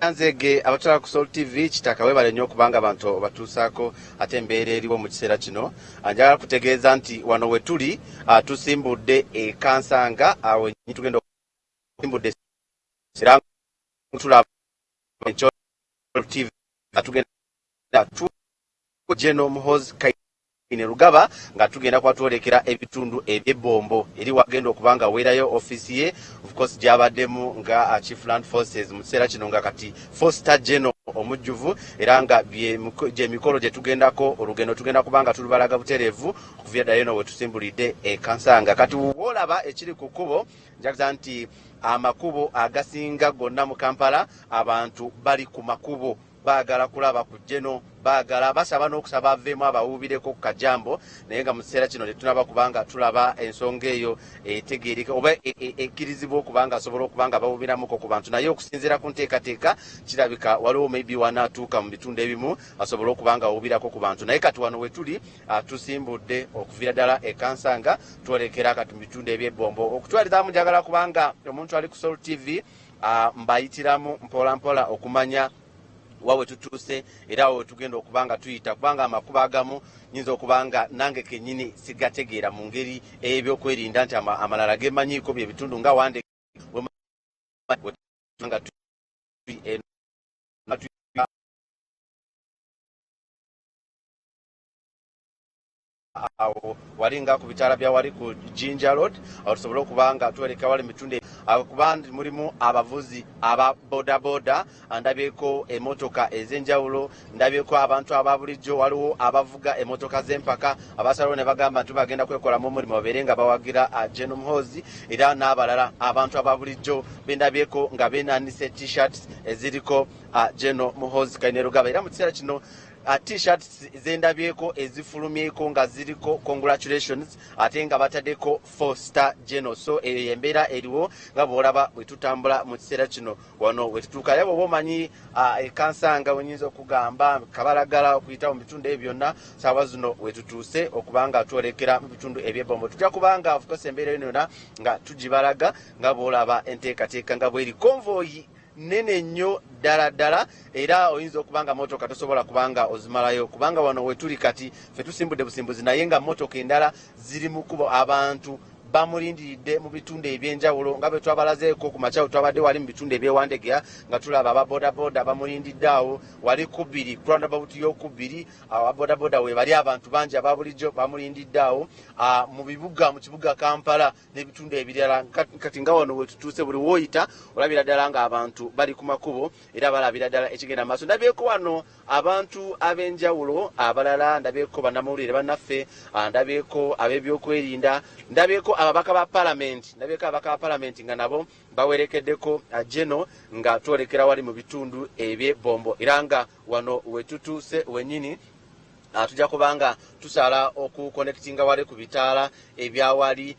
Nzege abatwala ku Sol TV kitaka, webale nnyo okubanga abantu obatuusaako ate embeera eriwo mu kiseera kino. Njagala kutegeeza nti wano we tuli tusimbudde e Kansanga, awo tugenda okusimbudde era tulaba TV tugenda General Muhoozi Kainerugaba nga tugenda kuba twolekera ebitundu eby'ebbombo eri wagenda okuba nga weerayo ofiisi ye, of course gy'abaddemu nga Chief Land Forces mu kiseera kino nga kati four star general omujjuvu, era nga gyemikolo gye tugendako, olugendo tugenda kuba nga tulubalaga butereevu okuviira ddala eno we tusimbulidde e Kansanga. Kati woolaba ekiri ku kkubo, njagaza nti amakubo agasinga gonna mu Kampala abantu bali ku makubo baagala kulaba ku General, baagala basaba n'okusaba aveemu abawuubireko ku kajambo, naye nga mu kiseera kino tetunaba kubanga tulaba ensonga eyo etegeereka oba ekkirizibwa okuba nga asobola okuba nga bawuubiramuko ku bantu. Naye okusinziira ku nteekateeka kirabika waliwo maybe wanaatuuka mu bitundu ebimu asobole okuba nga awuubirako ku bantu. Naye kati wano we tuli tusimbudde okuviira ddala e Kansanga twolekera kati mu bitundu eby'ebbombo. Okutwalizamu njagala kubanga omuntu ali ku Sol TV mbayitiramu mpola mpola okumanya wa we tutuuse era awo wetugenda okuba nga tuyita, kubanga amakubo agamu nyinza okuba nga nange kennyini sigategeera mu ngeri ey'ebyokwerinda nti amalala gemanyiiko bye bitundu nga wande nga awo wali nga ku bitaala bya wali ku Jinja Road, awo tusobole okuba nga twoleka wali mitundu awo, kuba mulimu abavuzi aba bodaboda, ndabyeko emotoka ez'enjawulo, ndabyeko abantu aba bulijjo, waliwo abavuga emotoka z'empaka abasalawo ne bagamba nti bagenda kwekolamu omulimu babeere nga bawagira General Muhoozi, era n'abalala abantu aba bulijjo bendabyeko nga benanise T-shirts eziriko General Muhoozi Kainerugaba. Era mu kiseera kino T-shirts zendabyeko ezifulumyeko nga ziriko congratulations ate nga bataddeko four star general. So eyo yembeera eriwo nga bwolaba bwe tutambula mu kiseera kino wano wetutuuka. Era bwoba omanyi ekansanga wenyinza okugamba Kabalagala okuyita mu bitundu ebyo byonna, saawa zino wetutuuse okuba nga twolekera mu bitundu ebyebombo. Tujja kubanga of course embeera eno yonna nga tugibalaga nga bwolaba enteekateeka nga bweri, convoy nene nnyo ddala ddala, era oyinza okuba nga motoka tosobola kubanga ozimalayo, kubanga wano wetuli kati fe tusimbudde busimbuzi, naye nga motoka endala ziri mu kkubo, abantu bamulindiridde mu bitundu ebyenjawulo nga bwe twabalazeeko ku makya twabadde wali mu bitundu ebyewandegea nga tulaba ababodaboda bamulindidde awo wali kubiri ku roundabout y'okubiri, ababodaboda we bali, abantu bangi aba bulijjo bamulindidde awo mu bibuga, mu kibuga Kampala n'ebitundu ebirala. Kati nga wano wetutuuse buli woyita olabira ddala ng'abantu bali ku makubo era balabira ddala ekigenda maaso. Ndabyeko wano abantu ab'enjawulo abalala, ndabyeko bannamawulire bannaffe, ndabyeko ab'ebyokwerinda, ndabyeko ababaka ba palamenti, ndabyeko ababaka ba palamenti nga nabo bawerekeddeko General nga twolekera wali mu bitundu eby'ebbombo. Era nga wano wetutuuse wennyini tujja kubanga tusala okuconnectinga wali ku bitaala ebyawali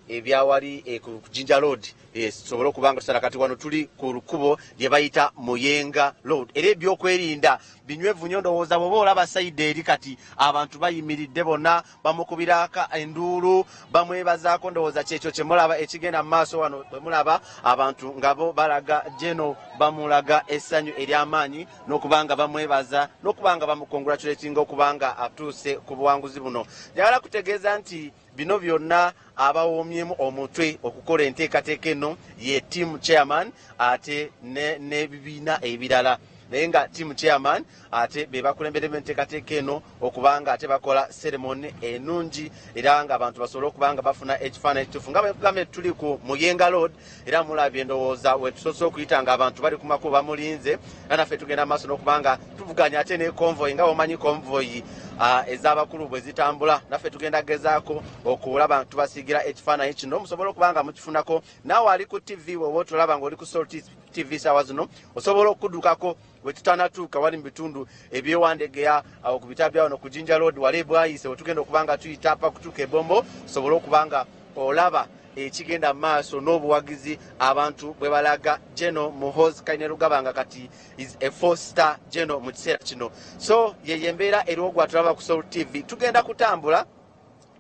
ebyawali ku Jinja Road, tusobole okuba nga tusala. Kati wano tuli ku lukubo lye bayita Muyenga Road, era ebyokwerinda binywevu nnyo. Ndowooza bw'oba olaba side eri kati abantu bayimiridde bonna bamukubirako enduulu bamwebazaako. Ndowooza kyekyo kye mulaba ekigenda mu maaso wano, bwe mulaba abantu nga bo balaga General, bamulaga essanyu ery'amaanyi n'okuba nga bamwebaza n'okuba nga bamucongratulatinga okuba nga atuuse ku buwanguzi buno. Njagala kutegeeza nti bino byonna abawoomyemu omutwe okukola enteekateeka eno ye team chairman ate n'ebibiina ebirala, naye nga team chairman ate be bakulemberemu enteekateeka eno okubanga ate bakola ceremony enungi era nga abantu basobole okuba nga bafuna ekifaananyi ekituufu. Nga bwekugambye, tuli ku Muyenga Road era mulabye ndowooza wetusoose okuyita nga abantu bali ku makubo bamulinze, era naffe tugenda maaso n'okuba nga tuvuganya ate ne convoy. Nga bwomanyi convoy ez'abakulu bwe zitambula, naffe tugenda gezaako okulaba tubasiigira ekifaananyi kino musobole okuba nga mukifunako. Naawe ali ku TV, bw'oba otulaba ng'oli ku Sol TV saawa zino, osobola okuddukako wetutanatuuka wali mu bitundu ebyewandegeya awo ku bita byawano ku Jinja Road wali ebwayise wetugenda okuba nga tuyita pa kutuuka ebombo, osobole okuba nga olaba ekigenda mu maaso n'obuwagizi abantu bwe balaga General Muhoozi Kainerugaba nga kati is a four star general mu kiseera kino. So yeyo embeera eriwo gwatulaba ku Sol TV. Tugenda kutambula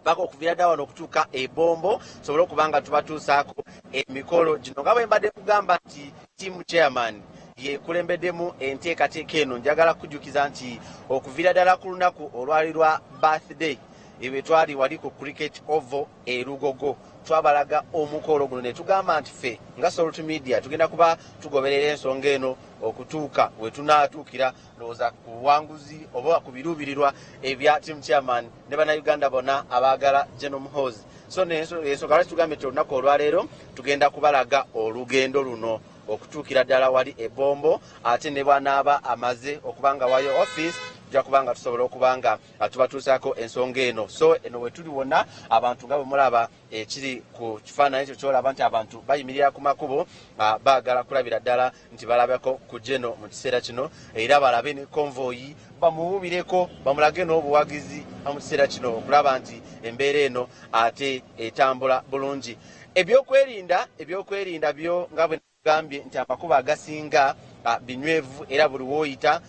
paka okuviira ddala wano okutuuka ebombo sobole okuba nga tubatuusaako emikolo gino. Nga bwe mbadde kugamba nti team chairman Yekulembeddemu enteekateeka eno. Njagala kujjukiza nti okuviira ddala ku lunaku olwali lwa birthday ebwe twali wali ku Cricket Oval e Lugogo, twabalaga omukolo guno ne tugamba nti ffe nga Salt Media tugenda kuba tugoberera ensonga eno okutuuka we tunaatuukira, ndowooza ku buwanguzi oba ku biruubirirwa ebya team chairman ne Bannayuganda bonna abaagala General Muhoozi. So ensonga lwaki tugambye nti olunaku olwaleero tugenda kubalaga olugendo luno okutuukira ddala wali e Bombo, ate ne bw'anaaba amaze okuba nga wayo office, tujja kuba nga tusobola okuba nga tubatuusaako ensonga eno. So eno we tuli wonna abantu nga bwe mulaba ekiri ku kifaananyi ekyo kyolaba nti abantu bayimirira ku makubo, baagala kulabira ddala nti balabako ku Geno mu kiseera kino, era balabe ne konvoyi, bamuwubireko, bamulage n'obuwagizi mu kiseera kino okulaba nti embeera eno ate etambula bulungi. Ebyokwerinda byo nga bwe gambye nti amakubo agasinga binywevu, era buli wooyita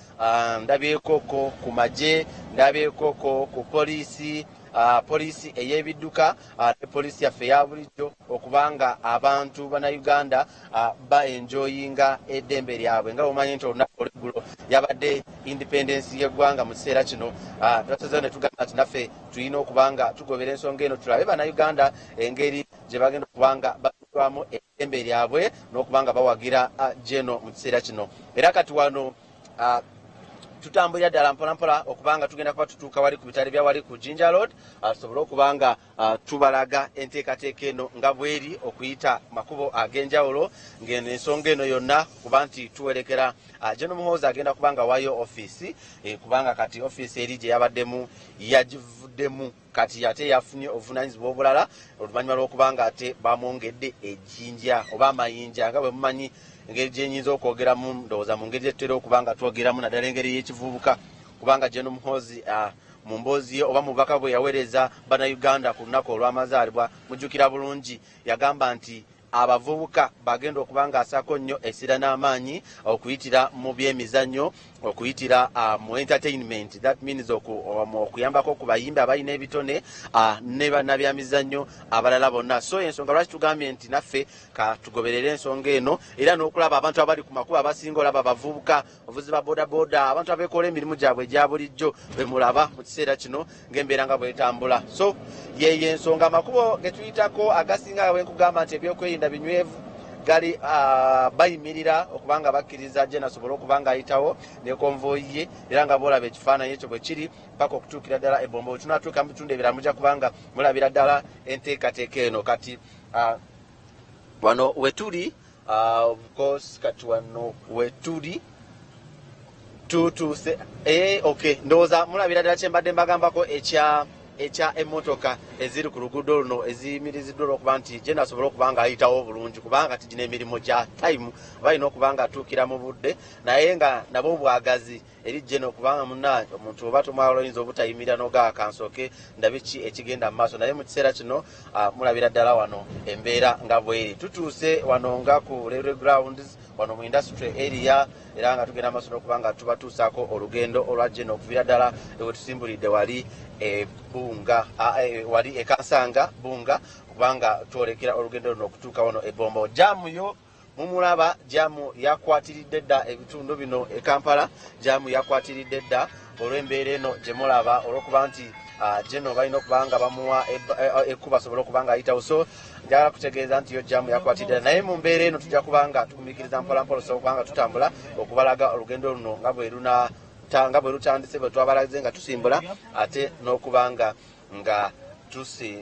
ndabyekoko ku magye, ndabyekoko ku poliisi, poliisi ey'ebidduka ne poliisi yaffe eya bulijjo, okubanga abantu Bannayuganda baenjoyinga eddembe lyabwe. Nga bwemanyi nti olunaku olweggulo yabadde independence y'eggwanga, mu kiseera kino twasazeewo ne tugamba nti naffe tulina okuba nga tugobera ensonga eno, tulabe Bannayuganda engeri gye bagenda okuba nga batwamu eddembe lyabwe n'okuba nga bawagira Geno mu kiseera kino. Era kati wano tutambulira ddala mpolampola okubanga tugenda kuba tutuuka wali ku bitale bya wali ku Jinja Road, tusobole okuba nga tubalaga enteekateeka eno nga bweri okuyita makubo ag'enjawulo, ng'eno ensonga eno yonna kuba nti tuwerekera General Muhoozi agenda kuba nga wayo ofiisi, kubanga kati ofiisi eri gye yabaddemu yagivuddemu, kati ate yafunye obuvunanyizibwa obulala oluvannyuma lw'okuba nga ate bamwongedde ejjinja oba amayinja. Nga bwe mumanyi engeri gyenyinza okwogeramu, ndowooza mu ngeri gyetutera okuba nga twogeramu, naddala engeri y'ekivubuka, kubanga General Muhoozi mu mboozi ye oba mu bubaka bwe yaweereza Bannayuganda ku lunaku olw'amazaalibwa, mujjukira bulungi yagamba nti abavubuka bagenda okuba nga asaako nnyo essira n'amaanyi okuyitira mu byemizannyo, okuyitira mu entertainment. That means okuyambako ku bayimbi abalina ebitone ne bannabyamizannyo abalala bonna. So ensonga lwaki tugambye nti naffe ka tugoberere ensonga eno, era n'okulaba abantu abali ku makubo abasinga olaba abavubuka, abavuzi ba bodaboda, abantu abeekola emirimu gyabwe egya bulijjo bemulaba mu kiseera kino ng'embeera nga bwetambula. So yeyo ensonga. Amakubo ge tuyitako agasinga, bwe nkugamba nti ebyokwerinda binywevu, gali bayimirira okubanga bakkiriza gye nasobole okuba nga ayitawo ne konvoyi ye, era nga boolaba ekifaananyi ekyo bwe kiri paka okutuukira ddala ebombo. Bwe tunaatuuka mu bitundu ebirala mujja kubanga mulabira ddala enteekateeka eno. Kati wano wetuli, of course kati wano wetuli tutuuse. Okay, ndowooza mulabira ddala kyembadde mbagambako ekya emmotoka eziri ku luguudo luno eziyimiriziddwa olwokuba nti gye asobole okuba nga ayitawo bulungi, kubanga kati gino emirimu gya time, balina okuba nga atuukira mu budde, naye nga nabo obwagazi eri Geno, kubanga munna omuntu oba tomwagala oyinza obutayimirira nogaa kansooke ndabe ki ekigenda mu maaso. Naye mu kiseera kino mulabira ddala wano embeera nga bweri. Tutuuse wano nga ku railway grounds wano mu industry area, era nga tugenda maaso n'okuba nga tubatuusaako olugendo olwa Geno okuviira ddala we tusimbulidde wali e Bunga, wali e Kansanga Bunga, kubanga twolekera olugendo luno okutuuka wano e Bombo. Jaamu yo mumulaba, jaamu yakwatiridde dda ebitundu bino e Kampala. Jaamu yakwatiridde dda olw'embeera eno gye mulaba, olw'okuba nti Geno balina okuba nga bamuwa ekkubo asobole okuba nga ayitawo. So njagala kutegeeza nti yo jaamu yakwatiridde, naye mu mbeera eno tujja kuba nga tugumikiriza mpolampola osobola okuba nga tutambula okubalaga olugendo luno nga bwe luna nga bwe lutandise, bwe twabalaze nga tusimbula, ate n'okuba nga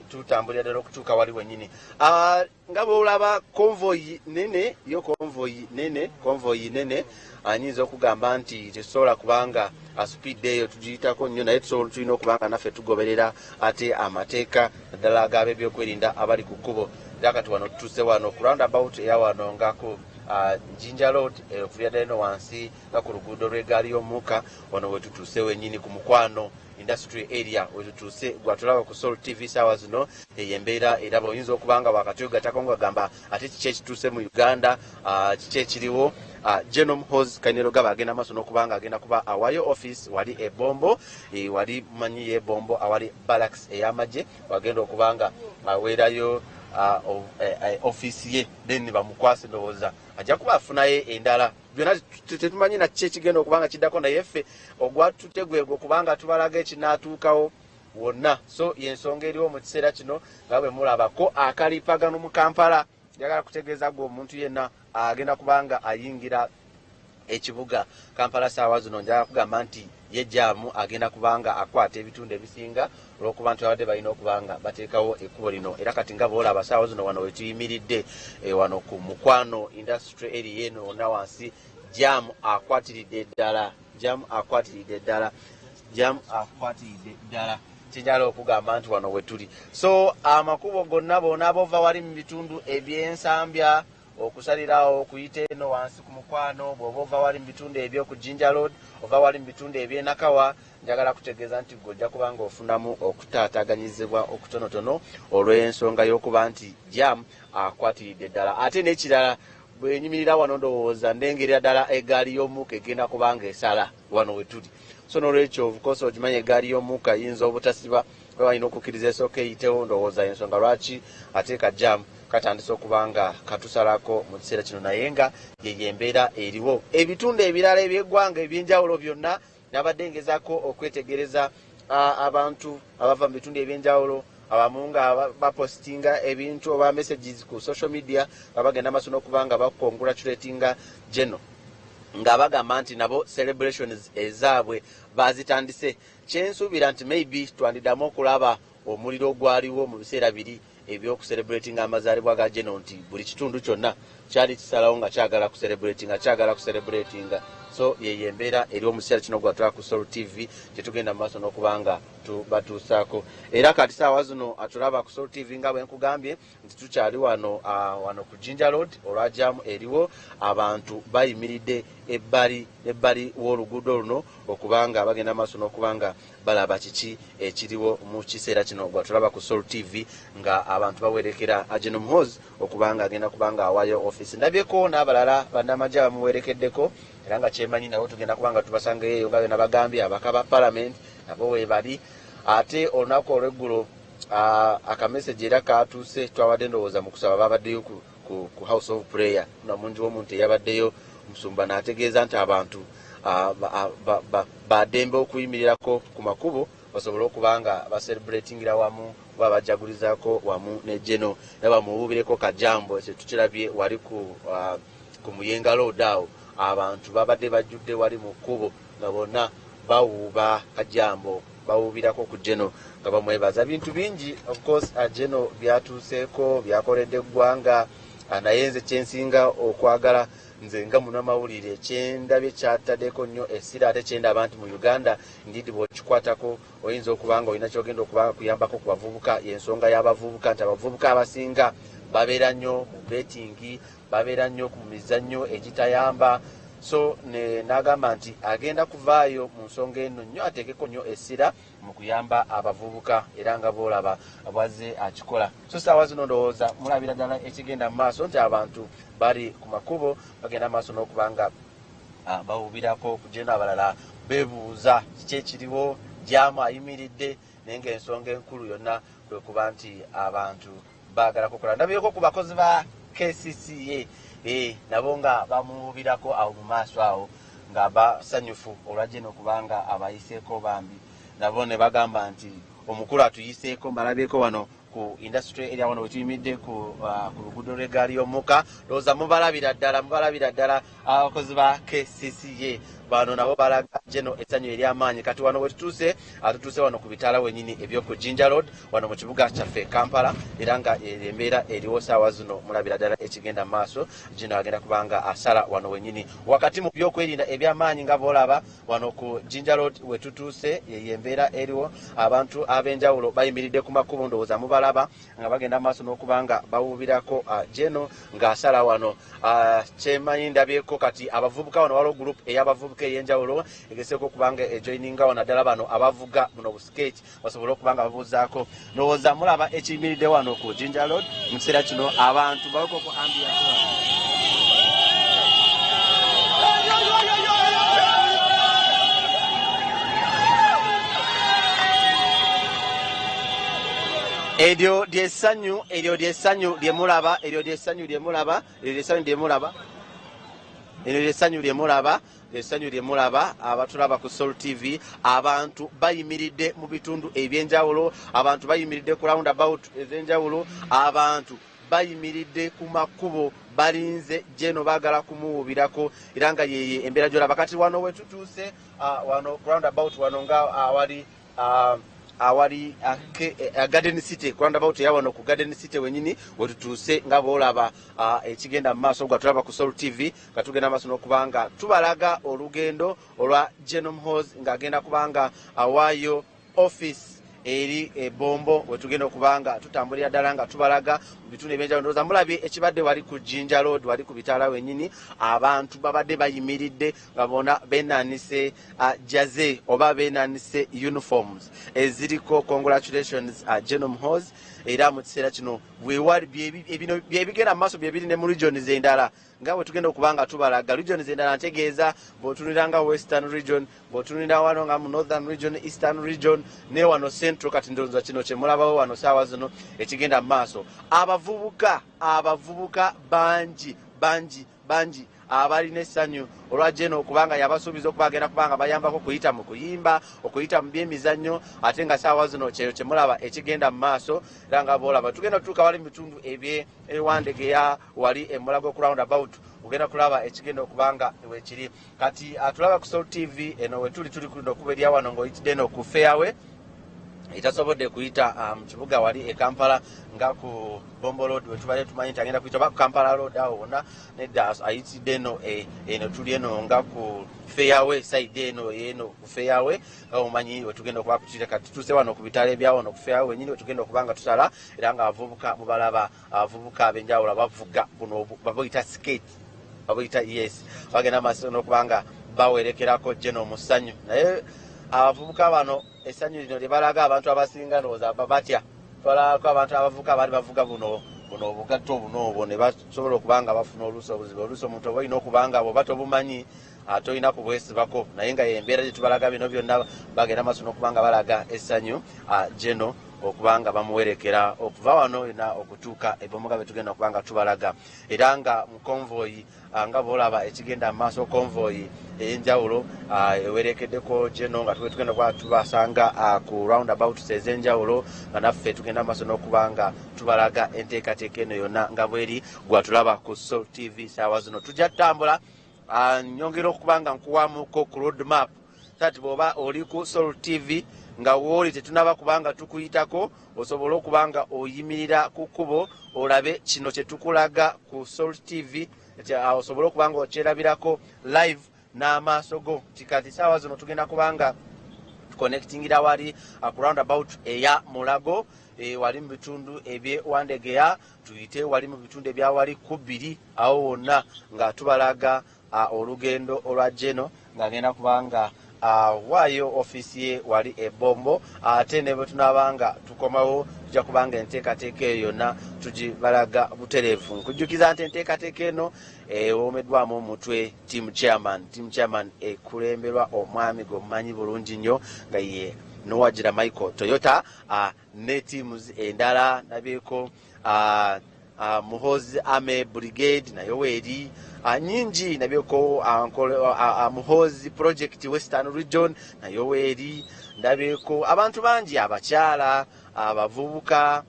tutambulira ddala okutuuka wali wennyini. Nga bwolaba konvoyi nene, yo konvoyi nene, konvoyi nene, anyinza okugamba nti tetusobola kubanga speed eyo tugiyitako nnyo, naye tusobola, tulina okuba nga naffe tugoberera ate amateeka naddala ag'abebyokwerinda abali ku kkubo. Era kati wano tutuuse wano ku roundabout eya wano nga ku Jinja Road, okuviira ddala eno wansi nga ku luguudo lw'egaali y'omukka. Wano we tutuuse wennyini ku Mukwano Industry Area wetutuuse. Gwatulaba ku Salt TV saawa zino, eyo embeera. Era bw'oyinza okuba nga wakatwegattako nga gamba ate kiki ekituuse mu Uganda, kiki ekiriwo? General Muhoozi Kainerugaba agenda maaso n'okuba nga agenda kuba awayo office wali e Bombo, wali manyi ye Bombo awali barracks ey'amagye, wagenda okuba nga aweerayo office ye, then bamukwase. Ndowooza ajja kuba afunayo endala. Byonna tetumanyi nakiki ekigenda okuba nga kiddako, naye ffe ogwatute gwegwo kubanga tubalaga ekinaatuukawo wonna. So yensonga eriwo mu kiseera kino nga bwe mulabako akalipagano mu Kampala. Njagala kutegeeza gwe omuntu yenna agenda kubanga ayingira ekibuga Kampala saawa zino, njagala kugamba nti ye jaamu agenda kubanga akwata ebitundu ebisinga olwokuba nti babadde balina okuba nga bateekawo ekkubo lino. Era kati nga boolaba saawa zino wano wetuyimiridde wano ku Mukwano Industry area eno wonna wansi jaamu akwatiridde ddala, jaamu akwatiridde ddala, jaamu akwatiridde ddala. Kinjala okugamba nti wano wetuli, so amakubo gonna bona bova wali mu bitundu eby'Ensambya okusalirawo okuyita eno wansi ku Mukwano, bw'oba ova wali mu bitundu ebyo ku Jinja Road, ova wali mu bitundu eby'Enakawa, njagala kutegeeza nti gwe ojja kuba nga ofunamu okutaataganyizibwa okutonotono olw'ensonga y'okuba nti jam akwatiridde ddala. Ate n'ekirala, bwenyimirira wano ndowooza ndengerera ddala eggaali y'omukka egenda kuba nga esala wano wetuli. So n'olwekyo of course okimanyi eggaali y'omukka eyinza obutasiba, oba balina okukkiriza esooka eyitewo. Ndowooza ensonga lwaki ate ka jam katandise okuba nga katusalako mu kiseera kino, naye nga yeyo embeera eriwo. Ebitundu ebirala eby'eggwanga ebyenjawulo byonna nabadde ngezaako okwetegereza abantu abava mu bitundu ebyenjawulo, abamu nga bapositinga ebintu oba messages ku social media nga bagenda maaso n'okuba nga bacongratulatinga Geno, nga bagamba nti nabo celebrations ezaabwe bazitandise. Kyensuubira nti maybe twandiddamu okulaba omuliro ogwaliwo mu biseera biri ebyokucelebratinga amazaalibwa ga Geno, nti buli kitundu kyonna kyali kisalawo nga kyagala kucelebratinga, kyagala kucelebratinga. So yeyo embeera eri omukiseera kino gwatula ku Sol TV gyetugenda mu maaso n'okuba nga tubatuusaako. Era kati saawa zino atulaba ku Sol TV, nga bwe nkugambye nti tukyali wano wano ku Jinja Road olwa jaamu eriwo. Abantu bayimiridde ebbali ebbali w'oluguudo luno okubanga bagenda maaso n'okubanga balaba kiki ekiriwo mu kiseera kino. Gwatulaba ku Sol TV nga abantu bawerekera Ageno Muhoozi okubanga agenda kubanga awayo office. Ndabyeko n'abalala bannamagye abamuwerekeddeko, era nga kyemanyi nabo tugenda kubanga tubasangayo eyo. Nga bwe nabagambye, abaka ba parliament nabo weebali. Ate olunaku olweggulo akamessage era katuuse, twabadde ndowooza mu kusaba, babaddeyo ku House of Prayer namungi w'omuntu eyabaddeyo omusumba n'ategeeza nti abantu baddembe okuyimirirako ku makubo basobole okuba nga bacelebratingira wamu oba bajagulizaako wamu ne Geno, era bamuwuubireko kajambo. Ekyo tukirabye wali ku Muyenga Road awo, abantu babadde bajjudde wali mu kkubo nga bonna bawuuba kajambo, bawuubirako ku Geno nga bamwebaza bintu bingi. Of course Geno byatuuseeko, byakoledde eggwanga, naye nze kyensinga okwagala nze nga munamawulire kyendabye kyataddeko nnyo essira, ate kyendaba nti mu Uganda ndidi bw'okikwatako oyinza okuba nga olina kyogenda okuba kuyambako ku bavubuka, yensonga y'abavubuka, nti abavubuka abasinga babeera nnyo mu betting, babeera nnyo ku mizannyo egitayamba. So n'agamba nti agenda kuvaayo mu nsonga eno nnyo, ateekeko nnyo essira mu kuyamba abavubuka, era nga boolaba bwazze akikola. So saawa zino ndowooza mulabira ddala ekigenda mu maaso nti abantu bali ku makubo bagenda maaso n'okuba nga bawubirako ku Geno. Abalala beebuuza kiki ekiriwo, jaamu ayimiridde, naye ngaensonga enkulu yonna kwe kuba nti abantu baagala kukola. Ndabyeko ku bakozi ba KCCA nabo nga bamuwubirako awo mu maaso awo nga basanyufu olwa Geno kubanga abayiseeko bambi, nabo ne bagamba nti omukulu atuyiseeko. Mbalabyeko wano ku industry area wano wetuyimiridde ku luguudo lw'eggaali y'omukka. Ndowooza mubalabira ddala, mubalabira ddala abakozi ba KCCA bano, nabo balaga Geno essanyu ery'amaanyi. Kati wano wetutuuse, tutuuse wano ku bitaala wenyini ebyoku Jinja Road wano mu kibuga kyaffe Kampala, era nga embeera eriwo saawa zino mulabira ddala ekigenda mu maaso. Gino agenda kubanga asala wano wenyini wakati mu byokwerinda eby'amaanyi. Nga boolaba wano ku Jinja Road wetutuuse, yeyo embeera eriwo. Abantu ab'enjawulo bayimiridde ku makubo, ndowooza mubalaba nga bagenda maaso n'okuba nga bawuubirako Geno ng'asala wano. Kyemanyi ndabyeko kati abavubuka wano, waliwo group ey'abavubuka ey'enjawulo egezeeko okuba nga ejoininga wano, naddala bano abavuga buno buskate basobole okuba nga babuuzaako. Ndowooza mulaba ekiyimiridde wano ku Jinja Road mu kiseera kino, abantu baweko ku ambiance wano. Eryo lyessanyu, eryo lyessanyu lyemulaba, eryo lyessanyu lyemulaba, eryo lyessanyu lyemulaba. Eno lyessanyu lyemulaba, essanyu lyemulaba abatulaba ku Sol TV. Abantu bayimiridde mu bitundu ebyenjawulo, abantu bayimiridde ku roundabout ez'enjawulo, abantu bayimiridde ku makubo balinze General, baagala kumuwubirako, era nga yeye embeera gyolaba kati. Wano wetutuuse, wano ku roundabout wano nga awali Garden City, ku roundabout eya wano ku Garden City wenyini wetutuuse, nga boolaba ekigenda mu maaso. Gwa tulaba ku Sol TV nga tugenda maaso n'okuba nga tubalaga olugendo olwa General Muhoozi ng'agenda kubanga awaayo office eri ebombo, wetugenda okuba nga tutambulira ddala nga tubalaga mu bitundu ebyenjawulo. Ndowooza mulabye ekibadde wali ku Jinja Road, wali ku bitaala wennyini. Abantu babadde bayimiridde nga bona benanise jersey oba benanise uniforms eziriko "Congratulations, General Muhoozi". Era mu kiseera kino wewali byebigenda mu maaso byebiri ne mu regions endala nga bwe tugenda okuba nga tubalaga. Regions endala ntegeeza bw'otunulira nga Western Region, bw'otunulira wano nga mu Northern Region, Eastern Region ne wano Central. Kati ndowooza kino kyemulabawo wano saawa zino ekigenda mu maaso, abavubuka bangi bangi bangi abalina essanyu olwa General okubanga yabasuubiza okuba agenda kubanga bayambako okuyita mu kuyimba, okuyita mu byemizannyo, ate nga saawa zino kyeyo kyemulaba ekigenda mu maaso. Era nga boolaba tugenda tutuuka wali mu bitundu ebyewandegeya, wali emulago ku roundabout, ogenda kulaba ekigenda okubanga wekiri kati. Atulaba ku Sol TV eno wetuli, tuli kuno okuba erya wano ng'oyitidde eno ku Fairway etasobodde kuyita mu kibuga wali e Kampala nga ku Bombo Road wetubadde tumanyi nti agenda kuyita, oba ku Kampala Road awo wonna. Nedda, ayitidde eno, eno tuli eno nga ku Fairway side eno, eno ku Fairway nga omanyi wetugenda okuba kutira. Kati tutuuse wano ku bitaala ebya wano ku Fairway wenyini wetugenda okuba nga tusala, era nga abavubuka mubalaba, abavubuka ab'enjawulo bavuga buno babuyita skate, babuyita, yes, bagenda maaso n'okuba nga bawerekerako General mu ssanyu. Naye abavubuka bano essanyu lino lye balaga, abantu abasinga ndowooza batya. Twalabako abantu abavubuka baali bavuga buno obugatto buno obwo ne basobola okuba nga bafuna oluusi obuzibu. Oluusi omuntu oba olina okuba nga bw'oba tobumanyi, tolina kubwesibako, naye nga embeera gye tubalaga bino byonna bagenda maaso n'okuba nga balaga essanyu General okuba nga bamuwerekera okuva wano yonna okutuuka ebomoga bye tugenda okuba nga tubalaga. Era nga mu convoy, nga bwolaba ekigenda mu maaso, convoy ey'enjawulo ewerekeddeko General nga tugenda okuba tubasanga ku roundabouts ez'enjawulo, nga naffe tugenda maaso n'okuba nga tubalaga enteekateeka eno yonna nga bweri. Gwatulaba ku Sol TV saawa zino tujja tutambula, nyongera okuba nga nkuwamuko ku road map tati bw'oba oli ku Sol TV nga wooli tetunaba kubanga tukuyitako, osobole okuba nga oyimirira ku kkubo olabe kino kye tukulaga ku Sol TV, osobole okuba nga okyerabirako live n'amaaso go. Kati saawa zino tugenda kubanga tuconnectingira wali ku roundabout eya Mulago, wali mu bitundu ebye Wandegeya, tuyite wali mu bitundu ebya wali kubiri awo wonna nga tubalaga olugendo olwa General ng'agenda kubanga waayo ofiisi ye wali ebombo. Ate ne bwe tunaabanga tukomawo tujja kubanga enteekateeka eyo yonna tugibalaga butereevu. Nkujjukiza nti enteekateeka eno ewoomeddwamu omutwe team chairman. Team chairman ekulemberwa omwami gwemumanyi bulungi nnyo nga ye Nowagira Michael Toyota, ne teams endala nabyeko Muhozi Army Brigade nayo weeri, nyingi nabyeko, Muhozi Project Western Region nayo weeri, ndabyeko abantu bangi, abakyala, abavubuka,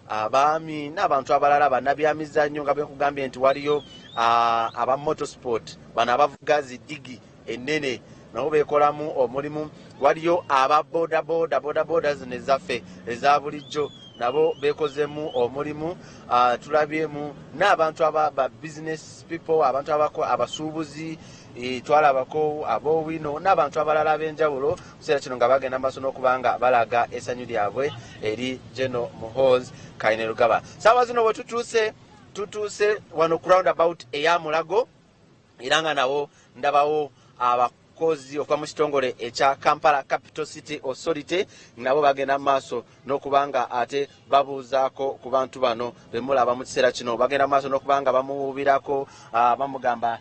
abaami n'abantu abalala bannabyamizannyo, nga bwenkugambye nti waliyo aba motorsport, bano abavuga zidigi ennene nabo beekolamu omulimu. Waliyo aba bodaboda, bodaboda zino ezaffe eza bulijjo nabo beekozemu omulimu. Tulabyemu n'abantu aba ba business people, abantu abako abasuubuzi, twalabako ab'owino n'abantu abalala ab'enjawulo kiseera kino nga bagenda maaso n'okuba nga balaga essanyu lyabwe eri General Muhoozi Kainerugaba. Saawa zino bwe tutuuse, tutuuse wano ku roundabout eya Mulago, era nga nawo ndabawo abakozi okuva mu kitongole ekya Kampala Capital City Authority, nabo bagenda mu maaso n'okuba nga ate babuuzaako ku bantu bano bemulaba mu kiseera kino. Bagenda mu maaso n'okuba nga bamuwuubirako, bamugamba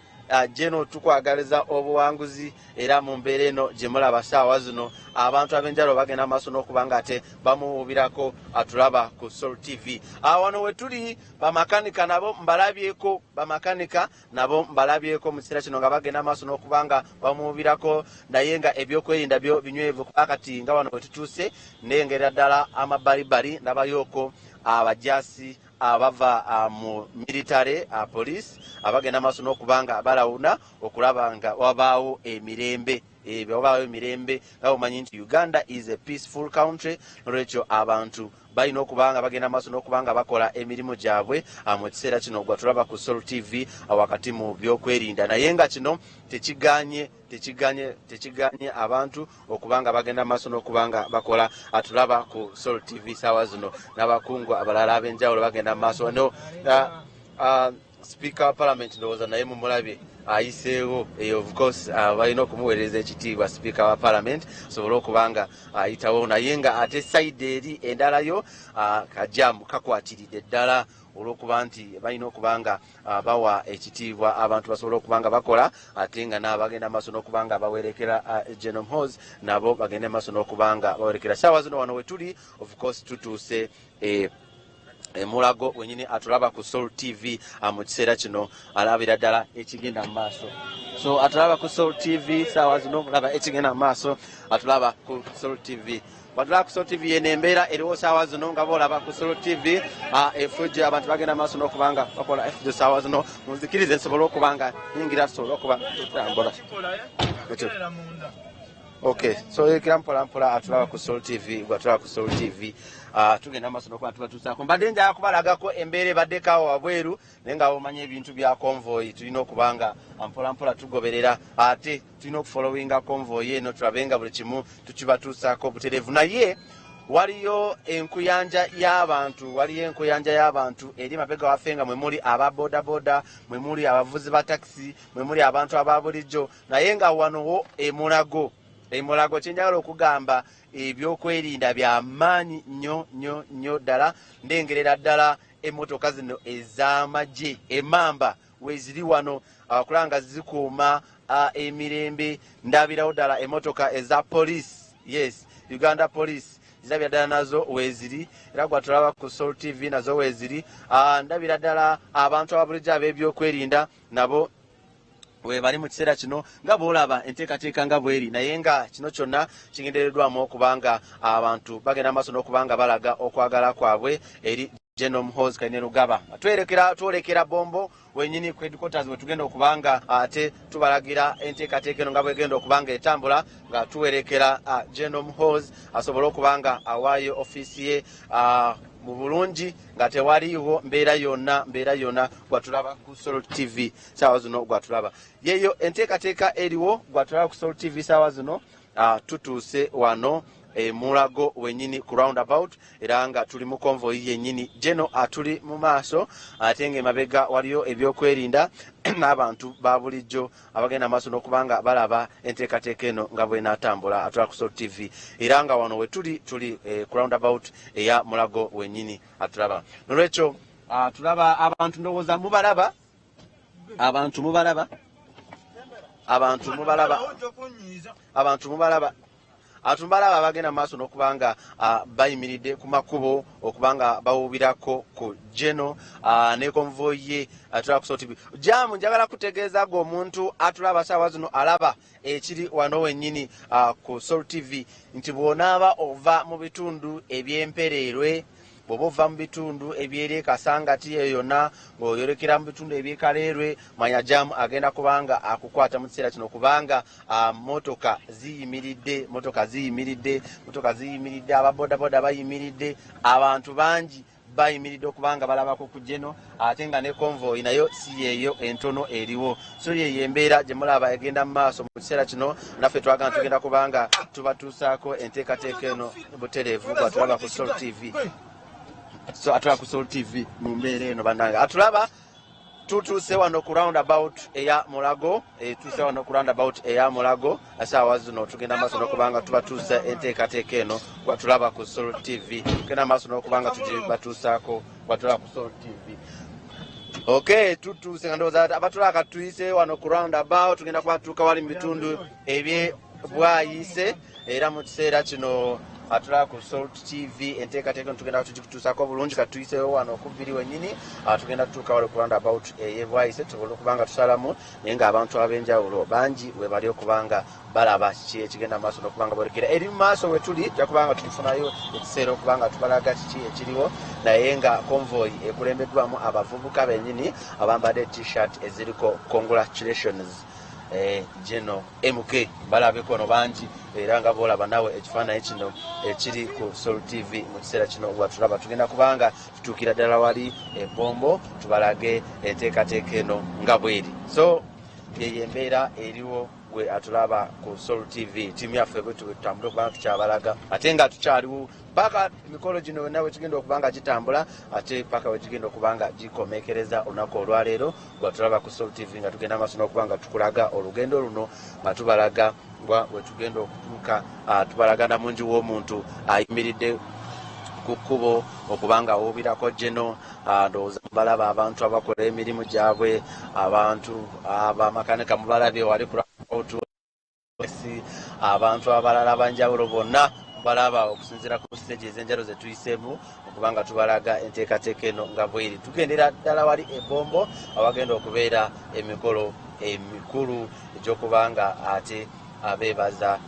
General tukwagaliza obuwanguzi era mu mbeera eno gye mulaba saawa zino abantu ab'enjawulo bagenda maaso n'okuba nga ate bamuwuubirako. Atulaba ku Sol TV wano we tuli, bamakanika nabo mbalabyeko, bamakanika nabo mbalabyeko mu kiseera kino nga bagenda maaso n'okuba nga bamuwuubirako, naye nga ebyokwerinda byo binywevu, kuba kati nga wano we tutuuse nnengera ddala amabalibali ndabayoko abajaasi abava mu military police abagenda maaso n'okuba nga balawuna okulaba nga wabaawo emirembe, wabaawo emirembe. Nga omanyi nti Uganda is a peaceful country, nolwekyo abantu balina okuba nga bagenda maaso n'okuba nga bakola emirimu gyabwe mu kiseera kino. Gwa tulaba ku Sol TV wakati mu byokwerinda, naye nga kino tekiganye tekiganye tekiganye abantu okuba nga bagenda maaso n'okuba nga bakola. Atulaba ku Sol TV saawa zino n'abakungu abalala ab'enjawulo bagenda maaso no Speaker wa Parliament ndowooza naye mumulabye ayiseewo. Of course balina okumuweereza ekitiibwa Speaker wa Parliament asobole okuba nga ayitawo, naye nga ate side eri endalayo kajamu kakwatiridde ddala olw'okuba nti balina okuba nga bawa ekitiibwa abantu basobole okuba nga bakola, ate nga n'abagenda maaso n'okuba nga bawerekera General Muhoozi nabo bagende maaso n'okuba nga bawerekera. Saawa zino wano we tuli, of course tutuuse Emulago wenyini. Atulaba ku Sol TV mu kiseera kino alabira ddala ekigenda mu maaso. So atulaba ku Sol TV saawa zino mulaba ekigenda mu maaso. Atulaba ku Sol TV, watulaba ku Sol TV, yeno embeera eriwo saawa zino nga boolaba ku Sol TV. Efujjo, abantu bagenda maaso n'okuba nga bakola efujjo saawa zino. Munzikirize nsobole okuba nga nyingira, tusobole okuba tutambula. Okay, so ekira mpola mpola. Atulaba ku Sol TV, gwatulaba ku Sol TV, tugenda maaso n'okuba tubatuusaako. Mbadde njala kubalagako embeera ebaddeko awo wabweru, naye nga omanya ebintu bya convoy tulina okuba nga mpola mpola tugoberera, ate tulina okufollowinga convoy eno tulabe nga buli kimu tukibatuusaako butereevu. Naye waliyo enkuyanja y'abantu, waliyo enkuyanja y'abantu eri mabega waffe, nga mwe muli aba bodaboda, mwe muli abavuzi ba takisi, mwe muli abantu aba bulijjo. Naye nga wanowo Emulago, Emulago kyenjagala okugamba ebyokwerinda byamaanyi nnyo nnyo nnyo ddala. Ndengerera ddala emmotoka zino ez'amagye emamba weziri wano okulaba nga zikuuma emirembe. Ndabirawo ddala emmotoka eza police, yes, Uganda Police, zirabira ddala nazo weeziri, era gwa tulaba ku Sol TV nazo weeziri. Ndabira ddala abantu ababulijjo ab'ebyokwerinda nabo webali mu kiseera kino, nga bwolaba enteekateeka nga bweri. Naye nga kino kyonna kigendereddwamu okuba nga abantu bagenda maaso n'okuba nga balaga okwagala kwabwe eri General Muhoozi Kainerugaba. Twolekera twolekera Bombo wenyini ku headquarters wetugenda okuba nga ate tubalagira enteekateeka eno nga bwegenda okuba nga etambula, nga tuwerekera General Muhoozi asobole okuba nga awaayo ofiisi ye mu bulungi nga tewaliiwo mbeera yonna mbeera yonna. Gwatulaba ku Sol TV saawa zino, gwatulaba, yeyo enteekateeka eriwo. Gwatulaba ku Sol TV saawa zino, tutuuse wano Emulago wenyini ku roundabout, era nga tuli mu convoy yennyini. Geno atuli mu maaso, ate nga emabega waliyo ebyokwerinda n'abantu ba bulijjo abagenda maaso n'okuba nga balaba enteekateeka eno nga bwenaatambula. Atulaba ku Sol TV, era nga wano wetuli tuli ku roundabout eya Mulago wenyini. Atulaba nolwekyo, tulaba abantu, ndowooza mubalaba abantu, mubalaba abantu, mubalaba abantu, mubalaba abantu, mubalaba abagenda mu maaso n'okuba nga bayimiridde ku makubo okuba nga bawubirako ku Geno ne convoy ye. Tulaba ku Sol TV. Jamu njagala kutegeeza gwe omuntu atulaba saawa zino alaba ekiri wano wennyini ku Sol TV nti bw'onaaba ova mu bitundu eby'empereerwe, bw'oba ova mu bitundu ebyeri Kasangati eyo yonna ng'oyolekera mu bitundu ebyekaleerwe, manya jamu agenda kubanga akukwata mu kiseera kino, kubanga motoka ziyimiridde, motoka ziyimiridde, motoka ziyimiridde, ababodaboda bayimiridde, abantu bangi bayimiridde okubanga balabako ku Geno, ate nga ne convoy nayo si yeeyo entono eriwo. So yeyo embeera gye mulaba egenda mu maaso mu kiseera kino. Naffe twagala tugenda kubanga tubatuusaako enteekateeka eno butereevu. Gwatulaba ku Sol TV, so atulaba ku Sol TV mu mbeera eno, bannange atulaba, tutuuse wano ku roundabout eya Mulago, tuuse wano ku roundabout eya Mulago. Saawa zino tugenda maaso n'okubanga tubatuusa enteekateeka eno. Gwatulaba ku Sol TV, tugenda maaso n'okubanga tugibatuusaako. Gwatulaba ku Sol TV. Okay, tutuuse nga ndowooza abatulaba katuyise wano ku roundabout, tugenda kuba tutuuka wali mu bitundu ebye Bwayise. Era mu kiseera kino atulaba ku Salt TV, enteekateeka tugenda tugikutuusako bulungi. Katuyiseewo wano okubiri wennyini, tugenda tutuuka wali ku roundabout ey'e Bwayise, tusobole okuba nga tusalamu, naye ng'abantu ab'enjawulo bangi we bali okuba nga balaba kiki ekigenda mu maaso n'okuba nga bolekera eri mu maaso. We tuli tujja kuba nga tulifunayo ekiseera okuba nga tubalaga kiki ekiriwo, naye nga convoy ekulembeddwamu abavubuka bennyini abambadde T-shirt eziriko "Congratulations General MK". Balabeko ono bangi, era nga boolaba nawe ekifaananyi kino ekiri ku Sol TV mu kiseera kino watulaba. Tugenda kubanga tutuukira ddala wali ebombo, tubalage enteekateeka eno nga bweri. So yeyo embeera eriwo. Gwe atulaba ku Sol TV, tiimu yaffe bwe tutambule okubanga tukyabalaga, ate nga tukyaliwo paka emikolo gino yonna bwe kigenda okuba nga gitambula, ate paka bwe gigenda okuba nga gikomekereza olunaku olwaleero. Gwe atulaba ku Sol TV, nga tugenda maaso n'okuba nga tukulaga olugendo luno, nga tubalaga wa we tugenda okutuuka, tubalaga namungi w'omuntu ayimiridde ku kkubo okuba nga awuubirako geno. Ndowooza mubalaba abantu abakola emirimu gyabwe, abantu abamakanika mubalabye wali ku roundabout, abantu abalala abanjawulo bonna balaba okusinziira ku stage ez'enjawulo ze tuyiseemu okuba nga tubalaga enteekateeka eno nga bweri. Tugendera ddala wali ebombo awagenda okubeera emikolo emikulu egy'okuba nga ate abeebaza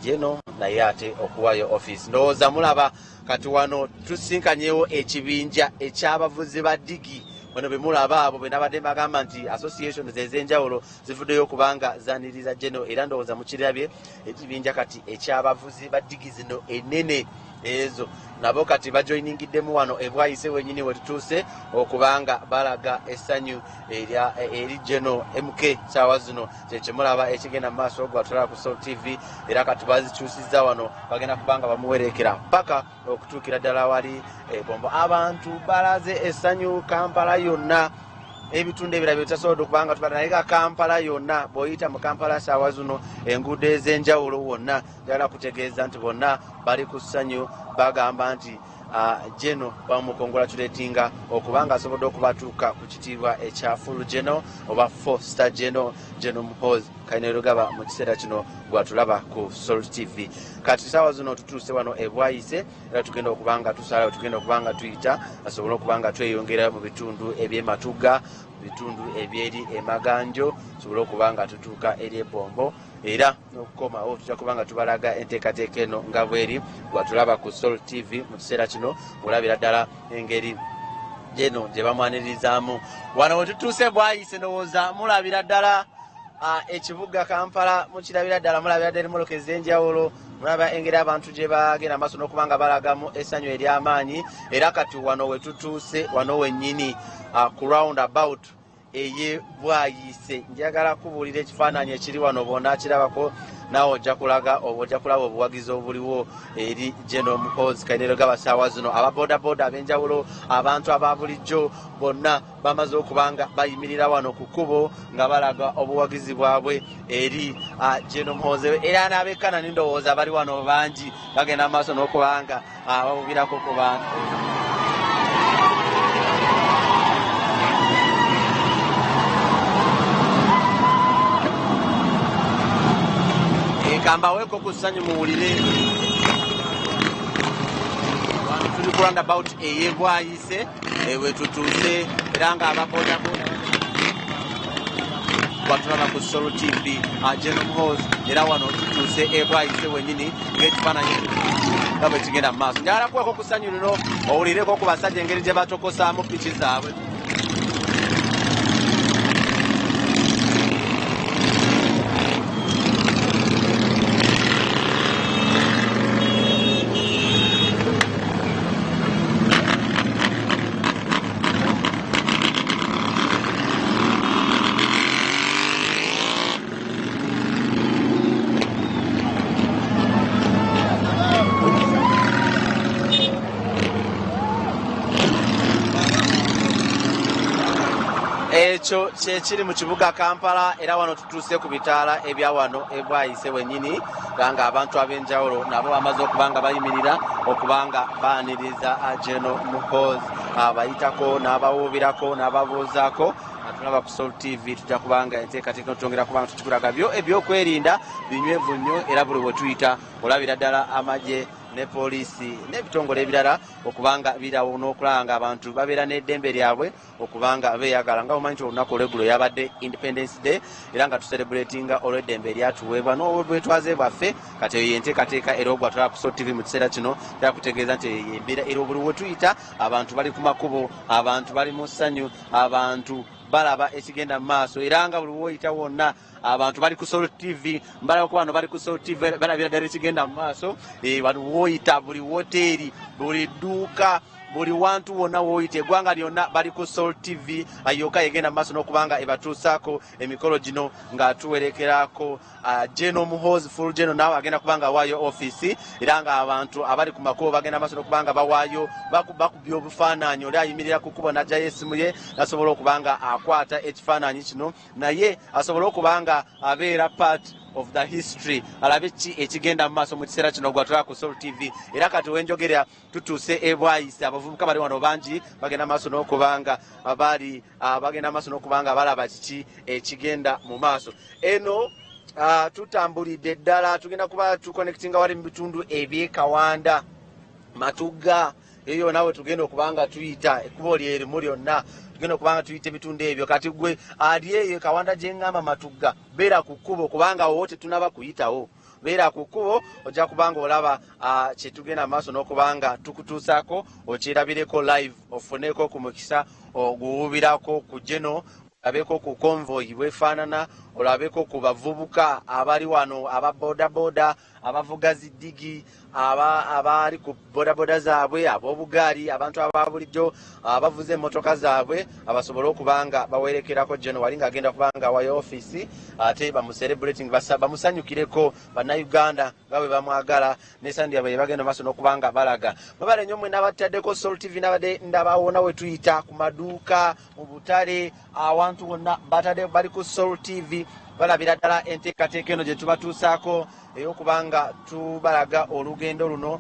geno, naye ate okuwayo office. Ndowooza mulaba kati wano tusinkanyewo ekibinja ekyabavuzi ba digi. Bano bemulaba abo benabadde mbagamba nti associations ez'enjawulo zivuddeyo okubanga zaniriza geno, era ndowooza mukirabye ekibinja kati ekyabavuzi ba digi zino enene ezo, nabo kati bajoiningiddemu wano ebwayise wenyini wetutuuse okubanga balaga essanyu eri geno MK. Saawa zino kyekimulaba ekigenda mu maaso, gwatulaba ku Sol TV. Era kati bazikyusizza wano, bagenda kubanga bamuwerekera paka okutuukira ddala wali ebombo. Abantu balaze essanyu Kampala yonna, ebitundu ebirala byetasobodde okubanga tubala, naye ga Kampala yonna, bw'oyita mu Kampala saawa zino enguudo ez'enjawulo wonna, njagala kutegeeza nti bonna bali ku ssanyu. Bagamba nti geno bamucongratulatinga okubanga asobodde okubatuuka ku kitiibwa ekya full general oba four star general, General Muhoozi Kainerugaba. Mu kiseera kino gwatulaba ku Sol TV, kati saawa zino tutuuse wano ebwayise, era tugenda okuba nga tusala, tugenda okuba nga tuyita asobole okuba nga tweyongera mu bitundu ebyematuga, mu bitundu ebyeri emaganjo, tusobole okuba nga tutuuka eri ebombo era n'okukomawo. Tujja kuba nga tubalaga enteekateeka eno nga bweri. Gwatulaba ku Sol TV mu kiseera kino, olabira ddala engeri geno gye bamwanirizaamu wano we tutuuse bwayise. Ndowooza mulabira ddala ekibuga Kampala, mukirabira ddala, mulabira ddala emmotoka ez'enjawulo, mulaba engeri abantu gye bagenda maaso n'okuba nga balagamu essanyu ery'amaanyi. Era kati wano we tutuuse, wano wennyini ku round about eye Bwayise, njagala kubuulira ekifaananyi ekiri wano. Bwonna kirabako naawe ojja kulaga oba ojja kulaba obuwagizi obuliwo eri General Muhoozi Kainerugaba. Saawa zino ababodaboda ab'enjawulo, abantu aba bulijjo bonna bamaze okuba nga bayimirira wano ku kkubo nga balaga obuwagizi bwabwe eri General Muhoozi. Era n'abekanani ndowooza bali wano bangi, bagenda maaso n'okuba nga bawubirako ku bantu. Kambaweeko ku ssanyu muwulire. Wano tuli ku roundabout ey'ebwayise we tutuuse, era nga ababodaboda batulaba ku Sol TV, General Muhoozi. Era wano tutuuse ebwayise wennyini ng'ekifaananyi nga bwe kigenda mu maaso. Njagala kuweko ku ssanyu lino, owulireko ku basajja engeri gye batokosaamu piki zaabwe. Ekyo kyekiri mu kibuga Kampala. Era wano tutuuse ku bitaala ebya wano ebwayise wennyini, era nga abantu ab'enjawulo nabo bamaze okuba nga bayimirira okuba nga baaniriza General Muhoozi. Abayitako n'abawuubirako n'ababuuzaako. Tulaba ku Salt TV, tujja kubanga enteekateeka twongera kubanga tukikulaga. Byo ebyokwerinda binywevu nnyo, era buli we tuyita olabira ddala amagye ne poliisi n'ebitongole ebirala okubanga birawo n'okulaba nga abantu babeera n'eddembe lyabwe okubanga beeyagala. Nga omanyi nti olunaku olweggulo yabadde Independence Day, era nga tucelebratinga olw'eddembe eryatuweebwa n'obwetwaze bwaffe. Kati eyo yenteekateeka era ogwa tulaba ku Salt TV mu kiseera kino tera kutegeeza nti eyo embeera, era buli we tuyita abantu bali ku makubo, abantu bali mu ssanyu, abantu balaba ekigenda mu maaso, era nga buli woyita wonna abantu bali ku Salt TV. Mbalako bano bali ku Salt TV, balabira ddala ekigenda mu maaso. Wano woyita, buli woteeri, buli dduuka, buli wantu wonna woyita, eggwanga lyonna bali ku Salt TV yokka yegenda mu maaso n'okubanga ebatuusaako emikolo gino nga tuwerekerako General Muhoozi. Full General nawe agenda kubanga awaayo ofiisi, era nga abantu abali ku makubo bagenda maaso n'okubanga bawaayo, bakubya obufaananyi. Oli ayimirira ku kkubo n'aggyayo essimu ye nasobola okubanga akwata ekifaananyi kino, naye asobole okubanga abeera part of the history, alabe ki ekigenda mu maaso mu kiseera kino gwatulaba ku Salt TV. Era kati wenjogera tutuuse ebwayise, abavubuka bali wano bangi, bagenda maaso n'okubanga bali bagenda maaso n'okubanga balaba kiki ekigenda mu maaso eno. Tutambulidde ddala, tugenda kuba tuconnectinga wali mu bitundu ebyekawanda, Matugga, eyo nawe tugenda okubanga tuyita ekkubo lyerimu lyonna, tugenda okubanga tuyita ebitundu ebyo. Kati gwe ali eyo Kawanda, gyeŋŋamba Matugga, beera ku kkubo kubanga wo tetunaba kuyitawo. Beera ku kkubo, ojja kubanga olaba kyetugenda maaso n'okubanga tukutuusaako, okyerabireko live, ofuneko ku mukisa oguwubirako ku geno, olabeko ku convoy bwefaanana, olabeko ku bavubuka abali wano aba bodaboda, abavuga ziddigi, abali ku bodaboda zaabwe, ab'obugaali, abantu aba bulijjo abavuze emmotoka zaabwe, abasobole okuba nga bawerekerako geno wali ng'agenda kuba nga awayo ofiisi, ate bamucelebrating, bamusanyukireko bannayuganda nga bwe bamwagala nesandi yabwe bagenda maaso n'okuba nga balaga. Mwebale nnyo mwena abataddeko Salt TV. Nabadde ndabawona we tuyita ku maduuka, mu butale, awantu wonna batadde bali ku Salt TV, balabira ddala enteekateeka eno gye tubatuusaako ey'okubanga tubalaga olugendo luno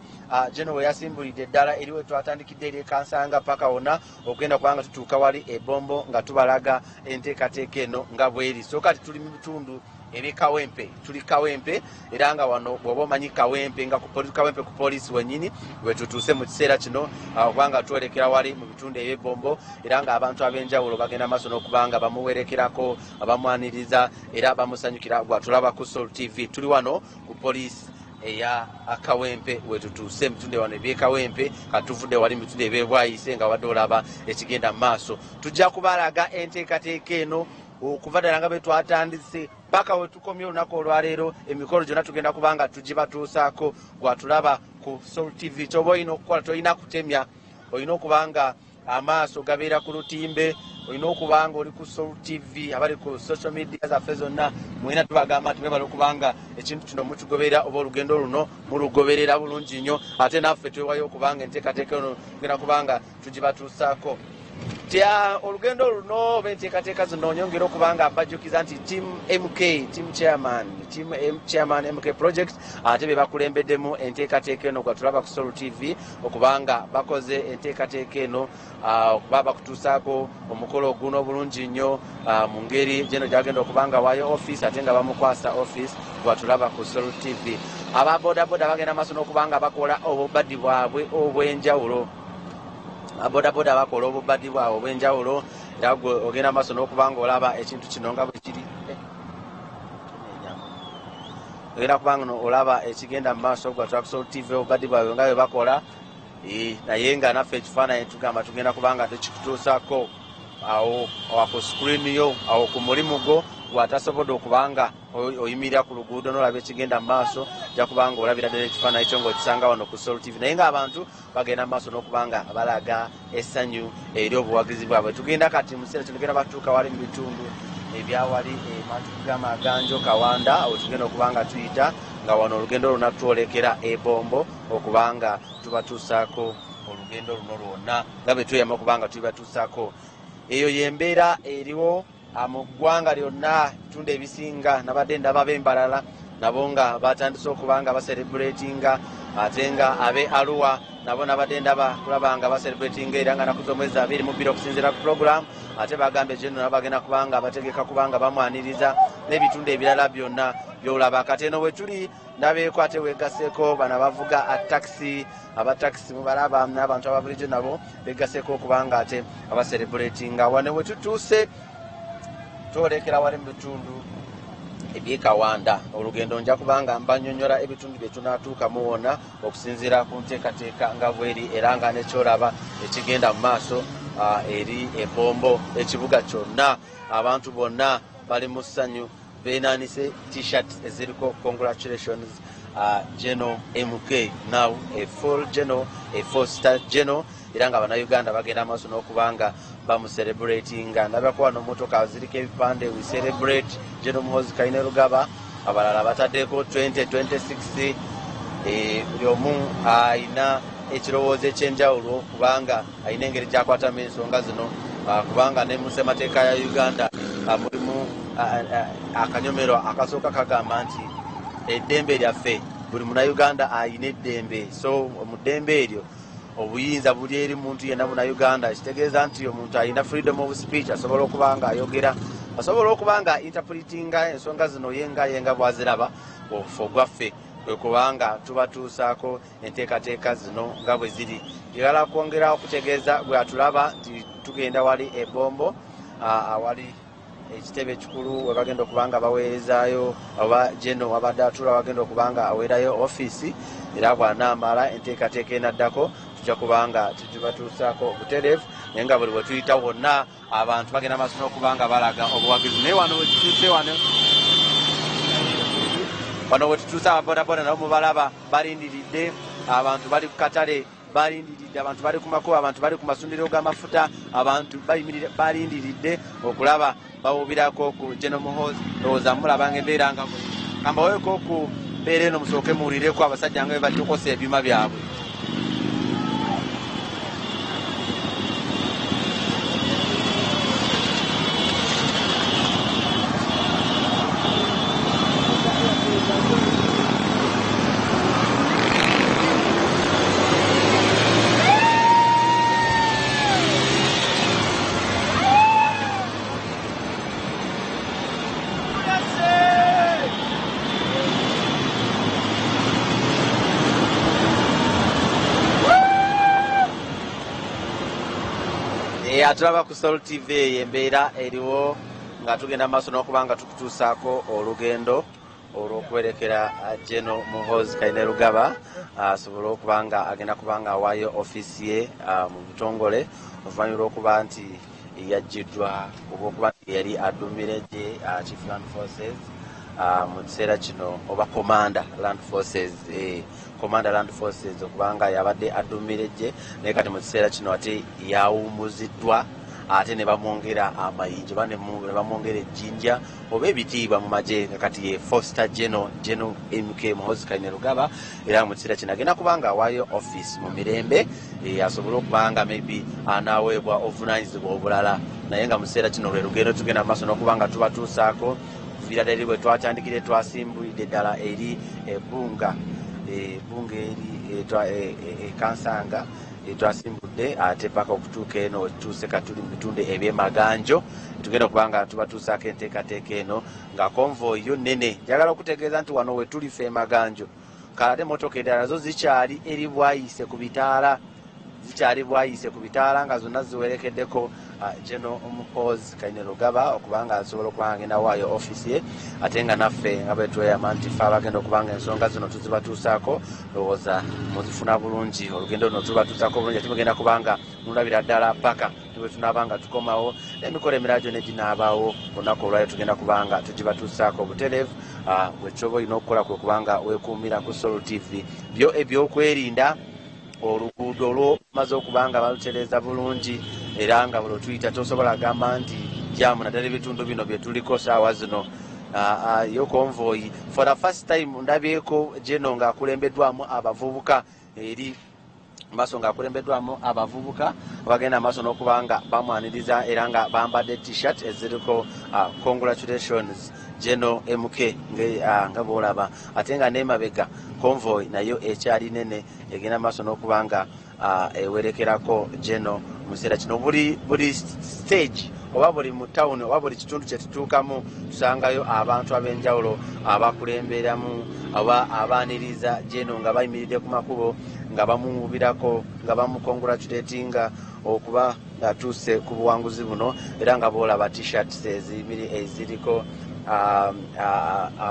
geno we yasimbulidde ddala eri we twatandikidde eri ekansanga paka wonna okugenda kubanga tutuuka wali ebombo nga tubalaga enteekateeka eno nga bweri. So kati tuli mu bitundu ebyekawempe, tuli Kawempe, era nga wano bw'oba omanyi Kawempe nga Kawempe ku poliisi wennyini wetutuuse mu kiseera kino, kubanga twolekera wali mu bitundu ebyebombo, era nga abantu ab'enjawulo bagenda maaso n'okubanga bamuwerekerako, bamwaniriza era bamusanyukira. Gwatulaba ku Salt TV, tuli wano ku poliisi eya Kawempe wetutuuse mu bitundu wano ebyekawempe. Katuvudde wali mu bitundu ebyebwayise nga wadde olaba ekigenda mu maaso. Tujja kubalaga enteekateeka eno okuva ddala nga bwe twatandise paka we tukomye olunaku olwaleero. Emikolo gyonna tugenda kubanga tugibatuusaako. Gwatulaba ku Salt TV, kyoba olina okukola, tolina kutemya, olina okuba nga amaaso gabeera ku lutimbe, olina okuba nga oli ku Salt TV. Abali ku social media zaffe zonna mwena tubagamba nti mwebala okuba nga ekintu kino mukigoberera oba olugendo luno mulugoberera bulungi nnyo, ate naffe twewayo okubanga enteekateeka eno tugenda kubanga tugibatuusaako. Tya olugendo luno oba enteekateeka zino, nyongera okuba nga mbajjukiza nti team MK, team chairman, team M, chairman MK Project, ate be bakulembeddemu enteekateeka eno gwa tulaba ku Salt TV, okubanga bakoze enteekateeka eno okuba bakutuusaako omukolo guno obulungi nnyo mu ngeri geno gyagenda okuba nga waayo office, ate nga bamukwasa office. Gwa tulaba ku Salt TV, aba bodaboda bagenda maaso n'okuba nga bakola obubadi bwabwe obw'enjawulo. Bodaboda bakola obubadi bwabwe obw'enjawulo, era gwe ogenda maaso n'okuba nga olaba ekintu kino nga bwe kiri. Ogenda kuba nga olaba ekigenda mu maaso gwa tulaba ku Salt TV, obubadi bwabwe nga bwe bakola. Naye nga naffe ekifaananyi tugamba tugenda kubanga tukikutuusaako awo ku screen yo, awo ku mulimu gwo gwatasobodde okubanga oyimirira ku luguudo n'olaba ekigenda mu maaso, ojja kubanga olabira ddala ekifaananyi kyo ng'okisanga wano ku Salt TV. Naye ng'abantu bagenda mu maaso n'okubanga balaga essanyu eri obuwagizi bwabwe. Tugenda kati mu kiseera kino tugenda batuuka wali mu bitundu ebyawali Matugga, Maganjo, Kawanda, awo tugenda okubanga tuyita nga wano olugendo lwonna twolekera ebombo okubanga tubatuusaako olugendo luno lwonna nga bwe tweyama okubanga tubatuusaako. Eyo yembeera eriwo mu ggwanga lyonna, bitundu ebisinga. Nabadde ndaba b'embalala nabo nga batandise okuba nga bacelebratinga, ate nga abe Arua nabo nabadde ndaba kulaba nga bacelebratinga era nga naku z'omwezi 22 okusinziira ku program. Ate bagambye General nabo bagenda kubanga bategeka kubanga bamwaniriza n'ebitundu ebirala byonna byolaba. Kati eno we tuli ndabeeko ate weegaseeko bano abavuga taxi, abatakisi mubalaba n'abantu ababulijjo nabo beegaseeko okubanga ate abacelebratinga. Wano we tutuuse twolekera wali mu bitundu ebyekawanda. Olugendo nja kubanga mbanyonyola ebitundu bye tunaatuukamu wonna okusinziira ku nteekateeka nga bweri, era nga nekyolaba ekigenda mu maaso eri ebombo ekibuga kyonna. Abantu bonna bali mu ssanyu, beenaanise t-shirt eziriko congratulations General MK, now a full general, a 4-star general, era nga bannayuganda bagenda maaso n'okubanga bamucelebratinga. Ndabako wano motoka ziriko ebipande we celebrate General Muhoozi Kainerugaba, abalala bataddeko 2026. Buli omu ayina ekirowoozo ekyenjawulo kubanga ayina engeri gyakwatamu ensonga zino, kubanga ne mu ssemateeka ya Uganda mulimu akanyomero akasooka kagamba nti eddembe lyaffe, buli munnayuganda ayina eddembe. So mu ddembe eryo obuyinza buli eri muntu yenna munnayuganda, kitegeeza nti omuntu alina freedom of speech, asobola okuba nga ayogera, asobola okuba nga interpretinga ensonga zino yenga yenga bwaziraba. Obufu gwaffe kwe kubanga tubatuusaako enteekateeka zino nga bwe ziri. Njagala kwongera okutegeeza bwe atulaba nti tugenda wali ebombo awali ekitebe ekikulu we bagenda okuba nga baweerezaayo oba General wabadde atuula, wagenda okuba nga aweerayo ofiisi, era bw'anaamala enteekateeka enaddako tujja kuba nga tugibatuusaako obutereevu. Naye nga buli bwe tuyita wonna abantu bagenda maaso n'okuba nga balaga obuwagizi. Naye wano we tutuuse, wano we tutuuse ababodaboda nabo mubalaba balindiridde, abantu bali ku katale balindiridde, abantu bali ku makubo, abantu bali ku masundiro g'amafuta, abantu balindiridde okulaba bawubirako ku General Muhoozi. Ndowooza mulaba nga embeera nga kambaweeko ku mbeera eno, musooke muwulireko abasajja nga bwe batukosa ebyuma byabwe. Atulaba ku Sol TV, eyo embeera eriwo nga tugenda maaso n'okuba nga tukutuusaako olugendo olw'okwerekera General Muhoozi Kainerugaba asobole okuba nga agenda kuba nga awaayo ofiisi ye mu butongole oluvannyuma lw'okuba nti yaggiddwa olw'okuba nti yali aduumira eggye, Chief Land Forces mu kiseera kino, oba Commander Land Forces, Commander Land Forces, okubanga yabadde aduumira eggye, naye kati mu kiseera kino ate yawummuziddwa, ate ne bamwongera amayinja oba ne bamwongera ejjinja oba ebitiibwa mu magye, nga kati ye 4-star General, General MK Muhoozi Kainerugaba. Era mu kiseera kino agenda kuba nga awaayo office mu mirembe, asobole okuba nga maybe anaaweebwa obuvunaanyizibwa obulala. Naye nga mu kiseera kino lwe lugendo tugenda mu maaso n'okuba nga tubatuusaako kuviira ddala eri bwe twatandikire, twasimbulidde ddala eri ebbunga, ebbunga eri ekansanga twasimbudde, ate paka okutuuka eno tuuse katuli mu bitundu ebyemaganjo. Tugenda okuba nga tubatuusaako enteekateeka eno nga convoy yo nnene. Njagala okutegeeza nti wano we tuli ffe emaganjo, kale ate emmotoka endala nazo zikyali eri bwayise ku bitaala, zikyali bwayise ku bitaala nga zonna ziwerekeddeko General Muhoozi Kainerugaba okubanga asobola okuba nga agenda waayo ofiisi ye. Ate nga naffe nga bwe tweyama nti ffe abagenda okuba nga ensonga zino tuzibatuusaako, ndowooza muzifuna bulungi. Olugendo luno tubatuusaako bulungi, ate mugenda kubanga mulabira ddala paka bwe tunaaba nga tukomawo n'emikolo emirala gyonna eginaabaawo olunaku olwayo, tugenda kubanga tugibatuusaako obutereevu. Bwe kyoba olina okukola kwe kubanga weekuumira ku Sol TV. Byo ebyokwerinda, oluguudo olwomaze okuba nga balutereeza bulungi, era nga buli otuyita tosobola gamba nti jam, naddala ebitundu bino bye tuliko saawa zino. Yo convoy for the first time ndabyeko General ng'akulembeddwamu abavubuka eri maaso, ng'akulembeddwamu abavubuka abagenda maaso n'okuba nga bamwaniriza, era nga bambadde t-shirt eziriko congratulations. General MK nga bw'olaba, ate nga n'emabega convoy nayo ekyali nene egenda maaso n'okuba nga ewerekerako General mu kiseera kino. Buli stage oba buli mu town oba buli kitundu kye tutuukamu tusangayo abantu ab'enjawulo abakulemberamu oba abaaniriza General nga bayimiridde ku makubo nga bamuwubirako nga bamukongratulatinga okuba ng'atuuse ku buwanguzi buno, era nga bw'olaba t-shirts eziriko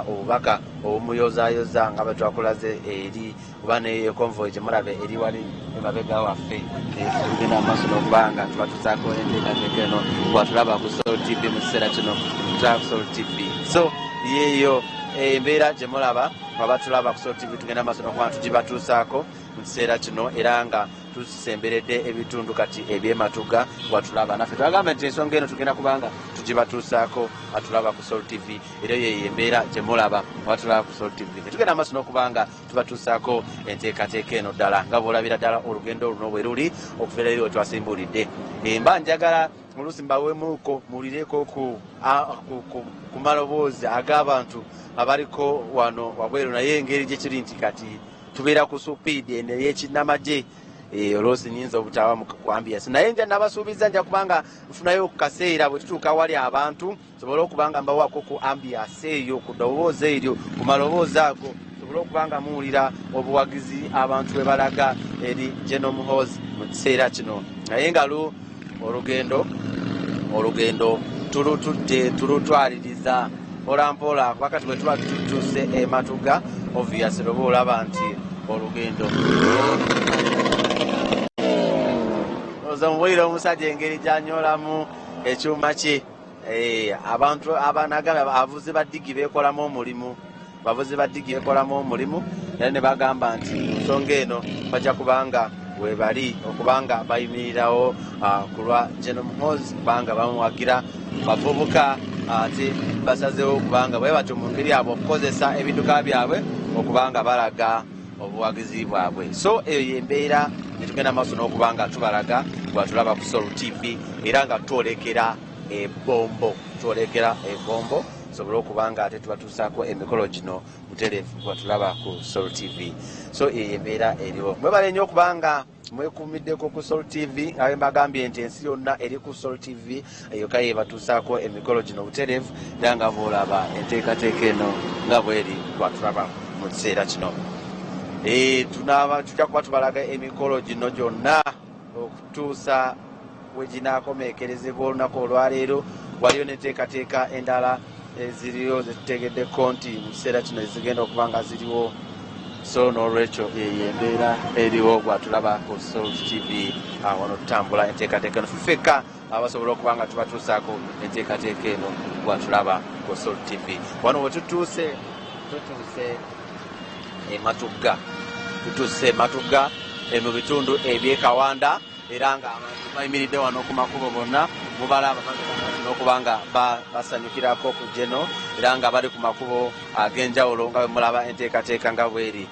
obubaka obumuyozaayoza nga bwe twakulaze eri oba ne convoy gye mulaba eri wali emabega waffe. Tugenda mu maaso n'okuba nga tubatuusaako enteekateeka eno bwatulaba ku Sol TV mu kiseera kino, tulaba ku Sol TV. So yeeyo embeera gye mulaba nga batulaba ku Sol TV, tugenda maaso n'okuba nga tugibatuusaako mu kiseera kino, era nga tusemberedde ebitundu kati ebyematuga watulaba. Naffe twagamba nti ensonga eno tugenda kubanga tugibatuusaako atulaba ku Sol TV, era yeyo embeera gye mulaba watulaba ku Sol TV. Tugenda maaso n'okubanga tubatuusaako enteekateeka eno ddala nga bw'olabira ddala olugendo luno bwe luli okuveera eri we twasimbulidde. Mba njagala oluusi mbawemuuko muwulireko ku maloboozi ag'abantu abaliko wano wabweru, naye engeri gye kiri nti kati tubeera ku supiidi eno ey'ekinnamagye, oluusi nnyinza obutawa mu ambiance, naye nja nabasuubiza nja kubanga nfunayo ku kaseera bwe tutuuka awali abantu nsobole okuba nga mbawaako ku ambiance eyo, ku ddoboozi eryo, ku maloboozi ago, nsobole okuba nga muwulira obuwagizi abantu bwe balaga eri General Muhoozi mu kiseera kino. Naye nga olugendo tulutudde tulutwaliriza mpolampola, kuba kati bwe tuba tutuuse e Matuga obviously oba olaba nti olugendo oza muwulira omusajja engeri gy'anyoolamu ekyuma kye. Abantu abanagamba abavuzi ba ddigi beekolamu omulimu, abavuzi ba ddigi beekolamu omulimu, era ne bagamba nti mu nsonga eno bajja kubanga webali okubanga bayimirirawo ku lwa General Muhoozi, kubanga bamuwagira bavubuka, ate basazeewo kubanga bwe batyo mu ngeri yabwe okukozesa ebidduka byabwe okubanga balaga obuwagizi bwabwe. So eyo y'embeera netugenda maaso n'okubanga tubalaga bwatulaba ku Sol TV, era nga twolekera ebombo, twolekera ebombo sobole okuba nga ate tubatuusaako emikolo gino butereevu bwatulaba ku Sol TV. So eyo embeera eriwo. Mwebale nnyo okubanga mwekuumiddeko ku Sol TV, nga bwe mbagambye nti ensi yonna eri ku Sol TV yokka yebatuusaako emikolo gino butereevu, era nga bw'olaba enteekateeka eno nga bweri bwatulaba mu kiseera kino. Tunaaba tujja kuba tubalaga emikolo gino gyonna okutuusa we ginaakomekerezebwa olunaku olwaleero. Waliyo n'enteekateeka endala eziriyo zetutegeddeko nti mu kiseera kino ezigenda okuba nga ziriwo. So n'olwekyo eyo embeera eriwo bwatulaba ku Sol TV. Wano tutambula enteekateeka eno ffekka abasobola okuba nga tubatuusaako enteekateeka eno bwatulaba ku Sol TV. Wano we tutuuse, tutuuse e Matugga, tutuuse e Matugga mu bitundu eby'e Kawanda, era nga abantu bayimiridde wano ku makubo bonna mubalaba n'okuba nga basanyukirako ku Geno, era nga bali ku makubo ag'enjawulo nga bwe mulaba enteekateeka nga bweri.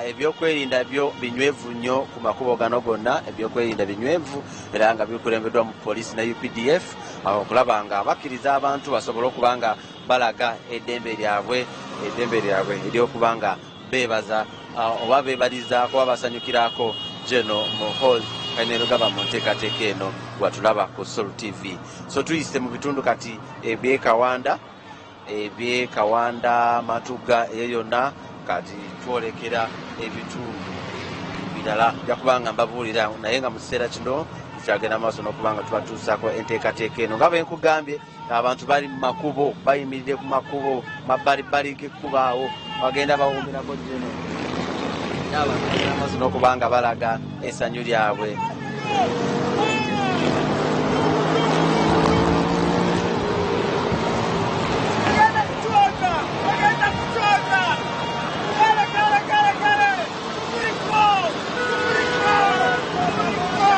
Ebyokwerinda byo binywevu nnyo ku makubo gano gonna, ebyokwerinda binywevu era nga bikulembeddwa mu poliisi ne UPDF okulaba nga bakkiriza abantu basobole okuba nga balaga eddembe lyabwe, eddembe lyabwe ery'okuba nga beebaza oba beebalizaako oba basanyukirako General Muhoozi Kainerugaba mu nteekateeka eno bwatulaba ku Sol TV. So tuyise mu bitundu kati eby'e Kawanda, eby'e Kawanda, Matugga, eyo yonna, kati twolekera ebitundu birala, nja kuba nga mbabuulira, naye nga mu kiseera kino tukyagenda maaso n'okuba nga tubatuusaako enteekateeka eno. Nga bwe nkugambye, abantu bali mu makubo, bayimiridde ku makubo mabbalibbali g'ekkubo awo bagenda bawumirako Geno, abantu bagenda maaso n'okuba nga balaga essanyu lyabwe. Bagenda kukyota! Bagenda kukyota! Kale, kale, kale, kale! Kuliko! Kuliko! Kuliko!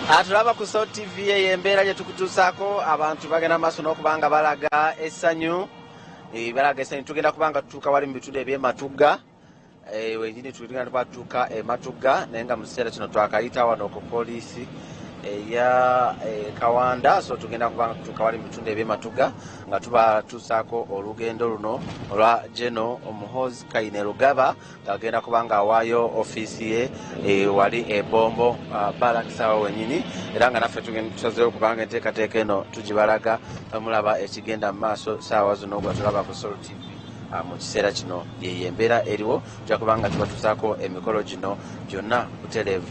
Atulaba ku Salt TV, eyo embeera gye tukutuusaako. Abantu bagenda maaso n'okuba nga balaga essanyu, balaga essanyu. Tugenda kuba nga tutuuka wali mu bitundu eby'ematugga wenyini, tugenda kuba tutuuka ematugga, naye nga mu kiseera kino twakayita wano ku poliisi eya Kawanda. So tugenda kuba nga tutuuka wali mu bitundu eby'ematugga nga tubatuusaako olugendo luno olwa General Muhoozi Kainerugaba ng'agenda kuba nga awaayo ofiisi ye wali ebombo barracks awo wenyini, era nga naffe tusazeewo kubanga enteekateeka eno tugibalaga. Mulaba ekigenda mu maaso saawa zino gwa tulaba ku Salt TV. Mu kiseera kino yeyo embeera eriwo. Tujja kuba nga tubatuusaako emikolo gino gyonna butereevu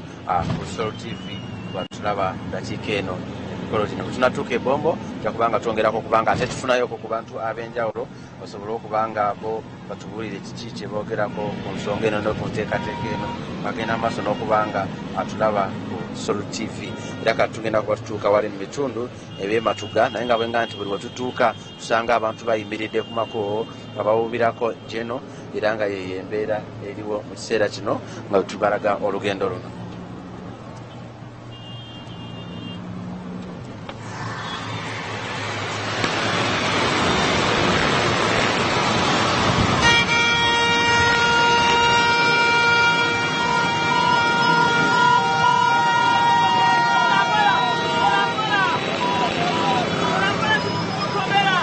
ku Salt TV bwatulaba dakiika eno. Emikolo gino bwe tunatuuka ebombo tujja kuba nga twongerako, kubanga ate tufunayoko ku bantu ab'enjawulo basobole okuba nga bo batubuulire kiki kye boogerako ku nsonga eno ne ku nteekateeka eno. Bagenda maaso n'okuba nga atulaba ku Salt TV, era kati tugenda kuba tutuuka wali mu bitundu ebyematuga, naye nga bwenga nti buli wetutuuka tusanga abantu bayimiridde ku makubo nga bawubirako General, era nga yeyo embeera eriwo mu kiseera kino nga tubalaga olugendo luno. Mukomera.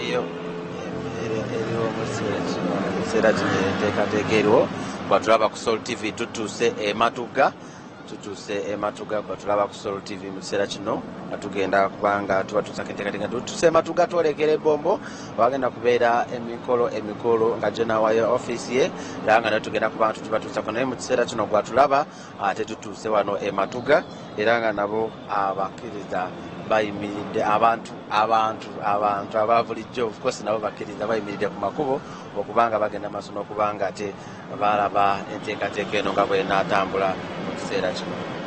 Eyo eriwo mu kiseera kino, mu kiseera kino enteekateeka eriwo bwatulaba ku Salt TV. Tutuuse ematuga, tutuuse ematuga bwatulaba ku Salt TV mu kiseera kino nga tugenda kubanga tubatuusako enteekateeka. Tutuuse ematuga, twolekera ebombo wagenda kubeera emikolo emikulu nga gyenawayo ofiisi ye, era nga naye tugenda kuba nga tutubatuusako. Naye mu kiseera kino gwatulaba ate tutuuse wano ematuga, era nga nabo abakkiriza bayimiridde, abantu aba bulijjo of course nabo bakkiriza bayimiridde ku makubo okubanga bagenda maaso n'okubanga ate balaba enteekateeka eno nga bwenaatambula mu kiseera kino.